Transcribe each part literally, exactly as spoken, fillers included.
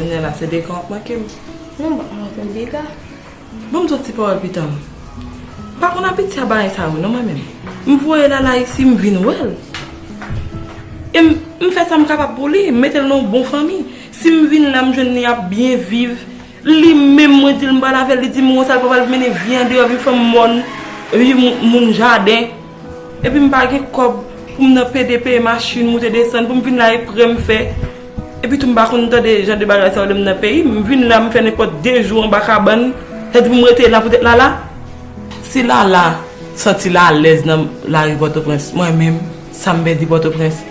Nè la se dega w ap manke m. Non, m p ap manke w dega. Ban m di w ti pawòl pita m. M pa konn abitye a bagay sa yo non mwen menm. M voye Lala isi, m vin wè l. E m, m fè sa m kapab pou li, m mete l nan yon bon fanmi. Si m vin la, m jwenn li ap byen viv. Li menm, mwen di l m pral avè l, li di m konsa l pa pral mennen vi andeyò, vi fanm mòn, vi moun, moun jaden. Epi m pa gen kòb pou m nan pede peye machin, moute desann, pou m vin la e prè m fè. Epi tou m pa konn tande jan de bagay sa yo lè m nan peyi m. M vin la, m fè nenpòt de jou anba kabann. Sa di pou m rete la poutèt Lala? Si Lala santi l alèz nan lari Pòtoprens, mwen menm, sa m pèdi Pòtoprens?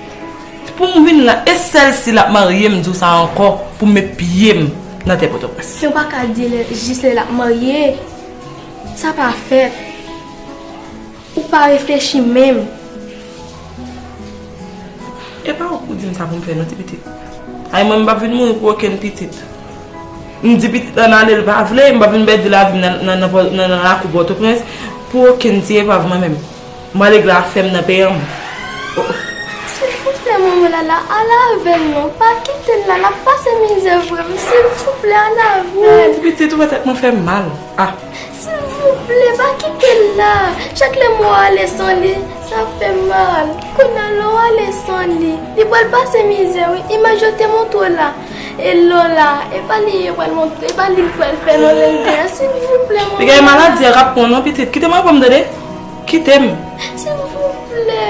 Pou m vin la, e sèl si l ap marye m, di w sa ankò, pou m met pye m nan tè Pòtoprens. Yo pa ka di lè, jis lè l ap marye. Sa pa fèt. Ou pa reflechi menm. E pa ou k pou di m sa pou m fè non ti pitit. Ay mwen m p ap vin mouri pou okenn pitit. M di pitit lan ale l pa vle, m p ap vin pèdi lavi m nan, nan, nan, nan, nan lakou Pòtoprens pou okenn ti epav mwen menm. Malèg la fè m nan peyanm. Oh, oh. Silvouplè manman Lala, al avè l non. Pa kite l la, l ap pase mizè vre wi. Silvouplè, al avè l. Ti pitit ou wè tèt mwen fè m mal. Ah. Silvouplè, pa kite l la. Chak lè m wè w ale san li, sa fè m mal. Kounye a lè w ale san li, li pral pase mizè wi. Imaj yo te montre w la. E lè w la, e pa li yo pral montre, e pa li l pral fè non lè l deyò. Silvouplè manman. Piga e maladi a k ap pran w non pitit. Kite m reprann m tande. Kite m. Silvouplè.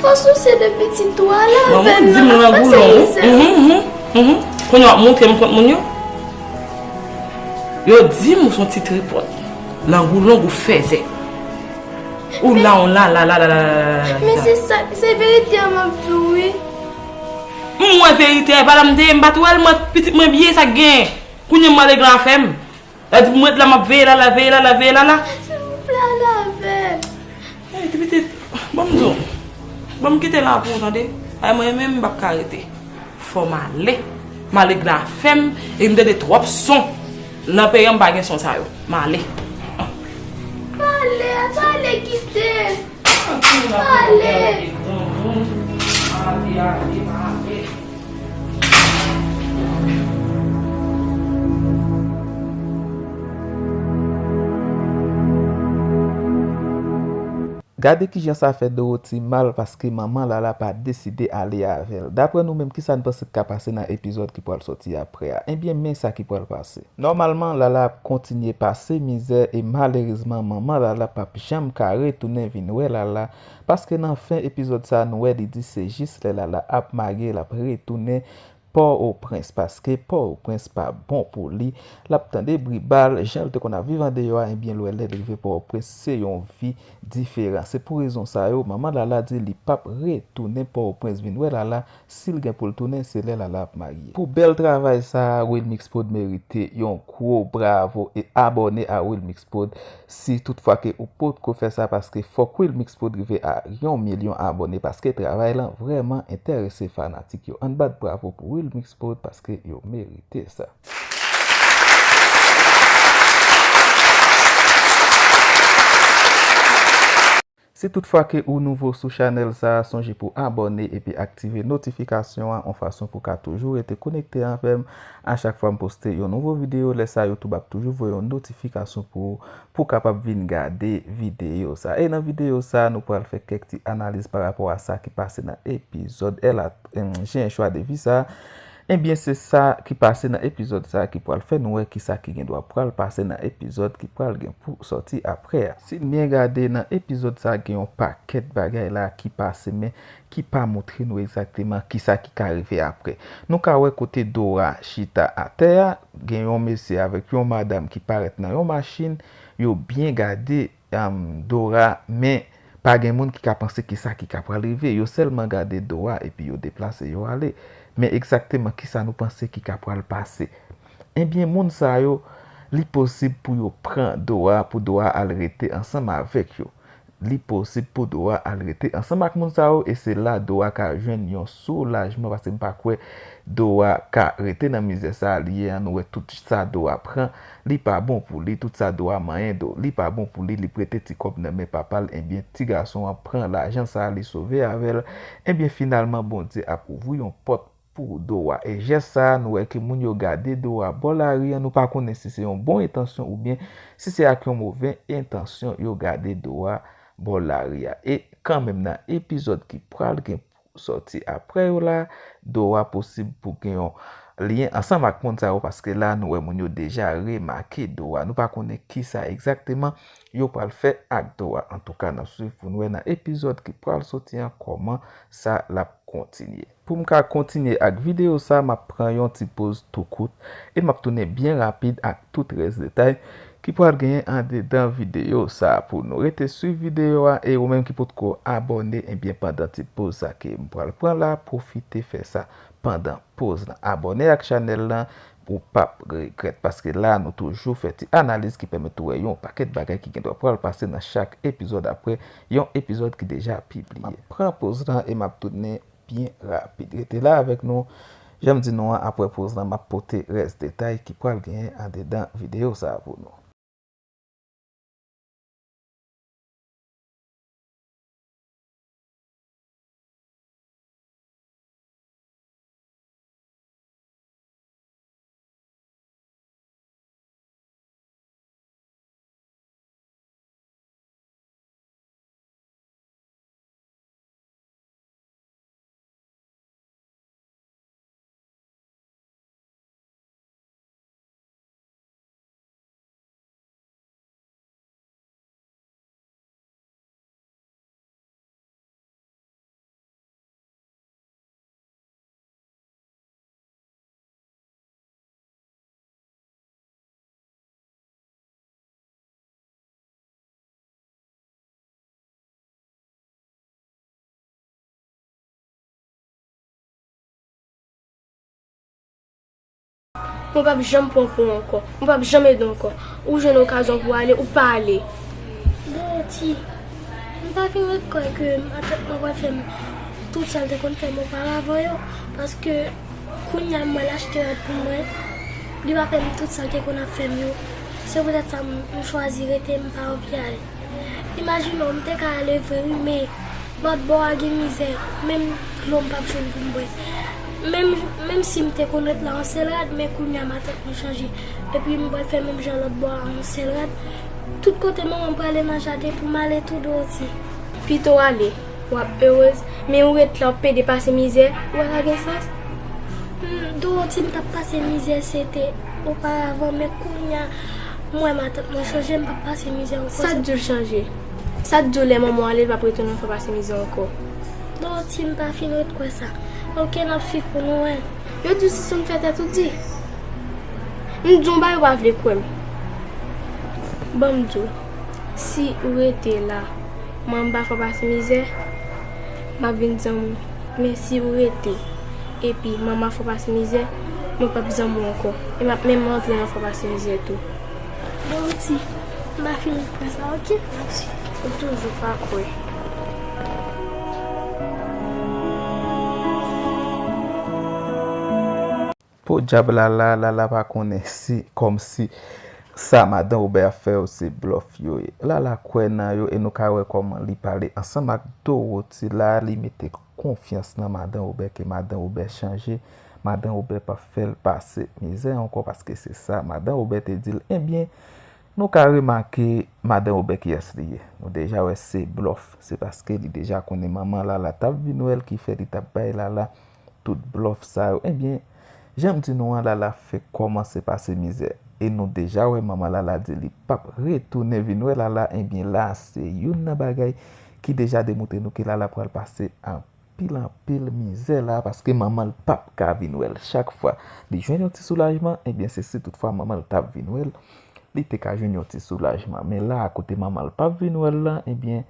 Fò souse de pitit ou a la. Manman, di m langou long ou. Mhm, mhm, mhm. Kounye a w ap montre m kont moun yo. Yo di m ou se yon ti tripòt. Lang ou long ou fèzè. Ou la, ou la, la, la, la, la, la, la, la. Men se sa, se verite a m ap di w wi. M wè verite a, e pa la m te ye, m pa t wè l, mwen, pitit mwen byen, sa k genyen? Kounye a m ale gran afè m. Sa di pou m ret la, m ap veye Lala, veye Lala, veye Lala. Silvouplè, al avè l. Hey, ti pitit, ban m di w. Ban m kite la pou ou tande. Ay, mwen menm, m p ap ka rete. Fò m ale. M ale gen afè m, e m tande twòp son. Nan peyi an, m pa gen son sa yo. M ale. Pa ale, pa ale, kite l. Ale. Ale, ale, ale. Gade kijan sa fè Dorothy mal paske manman Lala pa deside ale avè l. Daprè nou menm, kisa n panse k ka pase nan epizòd ki pral sòti aprè a? Ebyen, men sa ki pral pase. Nòmalman, Lala ap kontinye pase mizè e malerezman, manman Lala p ap janm ka retounen vin wè Lala, paske nan fen epizòd sa, nou wè li di se jis lè Lala ap marye, l ap retounen Pòtoprens, paske Pòtoprens pa bon pou li. L ap tande bri bal, jan l te konn ap viv andeyò a, ebyen, lè, lè l rive Pòtoprens, se yon vi diferan. Se pou rezon sa yo, manman Lala di li p ap retounen Pòtoprens vin wè Lala, si l gen pou l tounen, se lè Lala ap marye. Pou bèl travay sa a, Wilmix Prod merite yon gwo bravo e abòne a Wilmix Prod. Si toutfwa ke ou potko fè sa, paske fòk Wilmix Prod rive a yon milyon abòne, paske travay lan vrèman enterese fanatik yo. Ann bat bravo pou Wilmix Prod, paske yo merite sa. Si toutfwa ke ou nouvo sou chanèl sa a, sonje pou abòne epi aktive notifikasyon an, yon fason pou ka toujou rete konekte avè m a chak fwa m poste yon nouvo videyo. Lè sa, YouTube ap toujou voye yon notifikasyon pou ou, pou w kapab vin gade videyo sa. E nan videyo sa, nou pral fè kèk ti analiz pa rapò a sa ki pase nan epizòd Elle a, em, j'ai un choix de vie sa. Ebyen, se sa ki pase nan epizòd sa ki pral fè nou wè kisa ki gen dwa pral pase nan epizòd ki pral gen pou sòti aprè a. Si n byen gade nan epizòd sa, gen yon pakèt bagay la ki pase, men ki pa montre nou egzakteman kisa ki ka rive aprè. Nou ka wè kote Dora chita atè a, gen yon mesye avèk yon madanm ki parèt nan yon machin, yo byen gade, em, Dora, men pa gen moun ki ka panse kisa ki ka pral rive. Yo sèlman gade Dora epi yo deplase, yo ale. Men egzakteman kisa nou panse ki ka pral pase? Ebyen, moun sa yo, li posib pou yo pran Dora, pou Dora al rete ansanm avèk yo. Li posib pou Dora al rete ansanm ak moun sa yo, e se la Dora ka jwenn yon soulajman, paske m pa kwè Dora ka rete nan mizè sa a li ye an. Nou wè tout sa Dora pran, li pa bon pou li, tout sa Dora manyen do, li pa bon pou li, li prete ti kòb nan men papa l, ebyen, ti gason an pran lajan sa a, li sove avè l. Ebyen, finalman, Bondye ap ouvri yon pòt pou Dora. E jès sa a, nou wè ke moun yo gade Dora bò lari an, nou pa konnen si se yon bon entansyon oubyen si se ak yon move entansyon yo gade Dora bò lari a. E kanmenm nan epizòd ki pral gen sòti apre yo la, Dora posib pou gen yon lyen ansanm ak moun sa yo, paske la nou wè moun yo deja remake Dora. Nou pa konnen kisa egzakteman yo pral fè ak Dora. Antouka, n ap swiv pou n wè nan epizòd ki pral sòti an kòman sa l ap kontinye. Pou m ka kontinye ak videyo sa, m ap pran yon ti poz tou kout e m ap tounen byen rapid ak tout rès detay ki pral genyen andedan videyo sa a pou nou. Rete swiv videyo a e ou menm ki potko abòne, ebyen pandan ti poz sa ke m pral pran la, pwofite fè sa pandan poz lan. Abòne ak chanèl lan, ou p ap regrèt, paske la nou toujou fè ti analiz ki pèmèt ou wè yon pakèt bagay ki gendwa pral pase nan chak epizòd apre yon epizòd ki deja pibliye. M ap pran poz lan e m ap tounen byen rapid. Rete la avèk nou. Jan m di nou an, apre poz lan, m ap pote rès detay ki pral genyen andedan videyo sa a pou nou. Mwen p ap janm pran pou w ankò. Mwen p ap janm ede w ankò. Ou jwenn okazyon pou w ale, ou pa ale. Dorothy, m pa fin ret kwè ke matant mwen pral fè m tout sa l te konn fè m oparavan yo, paske kounye a m wè l achte rad pou mwen, li pa fè m tout sa l te konn ap fè m yo. Se poutèt sa m, m chwazi rete, m pa anvi ale. Imajine w, m te ka ale vre wi, men lòt bò a gen mizè, menm dlo m p ap jwenn pou m bwè. Menm, menm si m te konn ret la yon sèl rad, men kounye a matant mwen chanje. Epi m pral fè menm jan lòt bò a yon sèl rad. Tout kote manman m prale nan jaden pou m ale tou, Dorothy. Pito w ale, w ap erez, men ou ret la w ap pede pase mizè, ou pa ka gen sans? Hmm, Dorothy, m t ap pase mizè, se te oparavan, men kounye a, m wè matant mwen chanje, m p ap pase mizè ankò. Sa k di w l chanje? Sa k di w lè manman w ale, l p ap retounen fè w pase mizè ankò? Dorothy, m pa fin ret kwè sa. Oke, n ap swiv pou nou wè. Yo di w si sou m fè tèt ou di. M di w yon bagay, ou pa vle kwè m. Ban m di w, si ou rete la, manman pa fè w pase mizè, m ap vin zanmi w. Men si ou rete, epi manman fè w pase mizè, mwen p ap zanmi w ankò. E m ap menm rantre nan fè w pase mizè tou. Dorothy, m pa fin kwè sa, oke? Ou toujou pa kwè. Podyab Lala, Lala pa konnen si, kòmsi sa madan Obè ap fè yo se blòf yo ye. Lala kwè nan yo e nou ka wè kòman li pale ansanm ak Dorothy la, li mete konfyans nan madan Obè ke madan Obè chanje, madan Obè p ap fè l pase mizè ankò paske se sa madan Obè te di l. Ebyen, nou ka remake madan Obè kiyès li ye. Nou deja wè se blòf, se paske li deja konnen manman Lala t ap vin wè l ki fè li t ap bay Lala tout blòf sa yo. Ebyen, jan m di nou an, Lala fèk kòmanse pase mizè. E nou deja wè manman Lala di li p ap retounen vin wè Lala. Ebyen, la se youn nan bagay ki deja demontre nou ke Lala pral pase anpil, anpil mizè la, paske manman l p ap ka vin wè l. Chak fwa li jwenn yon ti soulajman, ebyen, se si toutfwa manman l t ap vin wè l, li te ka jwenn yon ti soulajman. Men la, kote manman l p ap vin wè l lan, ebyen,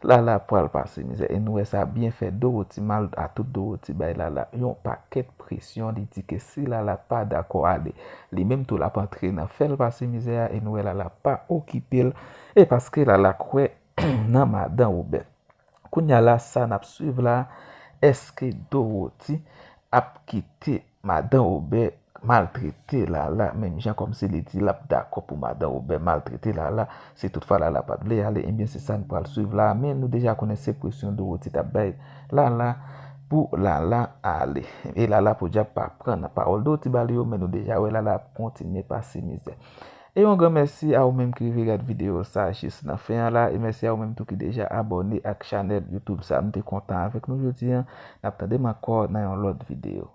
Lala pral pase mizè. E nou wè sa byen fè Dorothy mal a tout Dorothy bay Lala yon pakèt presyon. Li di ke si Lala pa dakò ale, li menm tou l ap antre nan fè l pase mizè a. E nou wè Lala pa okipe l. E paske Lala kwè nan madan Obè. Kounye a la, sa n ap swiv la, èske Dorothy ap kite madan Obè maltrete Lala, menm jan kòmsi li di l ap dakò pou madan Obè maltrete Lala, si toutfwa Lala pa t vle ale, ebyen se sa n pral swiv la, men nou deja konnen se presyon Dorothy t ap bay Lala, pou Lala ale. E Lala podyab pa pran nan pawòl Dotty ba li yo, men nou deja wè Lala ap kontinye pase mizè. E yon gran mèsi a ou menm ki rive gad videyo sa jis nan fen an la. E mèsi a ou menm tou ki deja abòne ak chanèl YouTube sa. M te kontan avèk nou jodi an. N ap tande m ankò nan yon lòt videyo.